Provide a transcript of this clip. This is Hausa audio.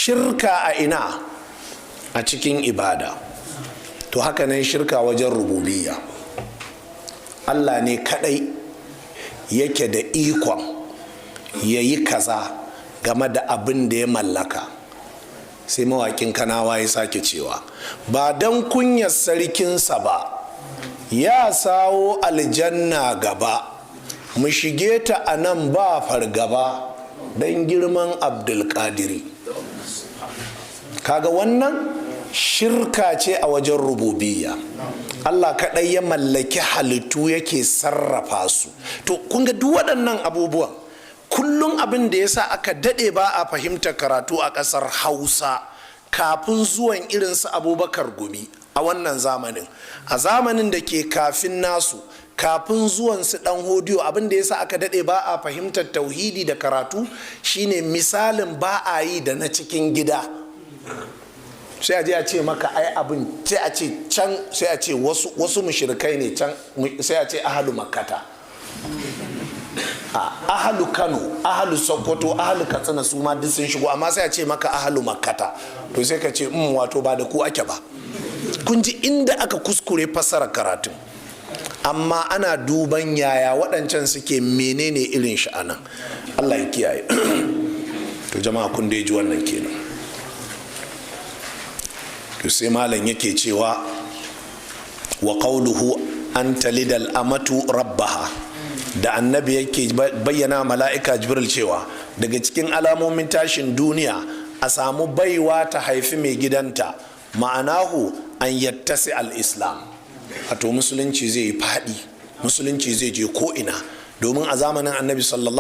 Shirka a ina? A cikin ibada. To haka nan shirka wajen rububiyya. Allah ne kadai yake da ikon ya yi kaza game da abin da ya mallaka. Sai mawakin Kanawa ya sake cewa, ba don kunyar sarkinsa ba, ya sawo aljanna gaba, mu shige ta a nan ba fargaba, don girman Abdulkadiri. Kaga wannan shirka ce a wajen rububiyya. Allah kaɗai ya mallaki halittu, yake sarrafa su. To kun ga duk waɗannan abubuwan, kullum abin da ya sa aka daɗe ba a fahimtar karatu a ƙasar Hausa kafin zuwan irin su Abubakar Gumi a wannan zamanin, a zamanin da ke kafin nasu, kafin zuwan su Dan Hodiyo, abin da ya sa aka daɗe ba a fahimtar tauhidi da karatu shine misalin ba a yi da na cikin gida. Sai a je a ce maka ai abin, sai a ce can, sai a ce wasu mushrikai ne can, sai a ce ahalu Makkata, a ahalu Kano, ahalu Sokoto, ahalu Katsina, su ma duk sun shigo, amma sai a ce maka ahalu Makkata. To sai ka ce wato ba da ku ake ba. Kun ji inda aka kuskure fassara karatun. Amma ana duban yaya waɗancan suke, menene irin shi anan. Allah ya kiyaye. To jama'a, kun dai ji wannan kenan. To sai malam yake cewa, wa qawluhu an talidal amatu rabbaha, da Annabi yake bayyana mala'ika Jibril cewa daga cikin alamomin tashin duniya a samu baiwa ta haifi mai gidanta, ma'anahu an yattasi al-islam, wato musulunci zai yi faɗi, musulunci zai je ko'ina, domin a zamanin Annabi sallallahu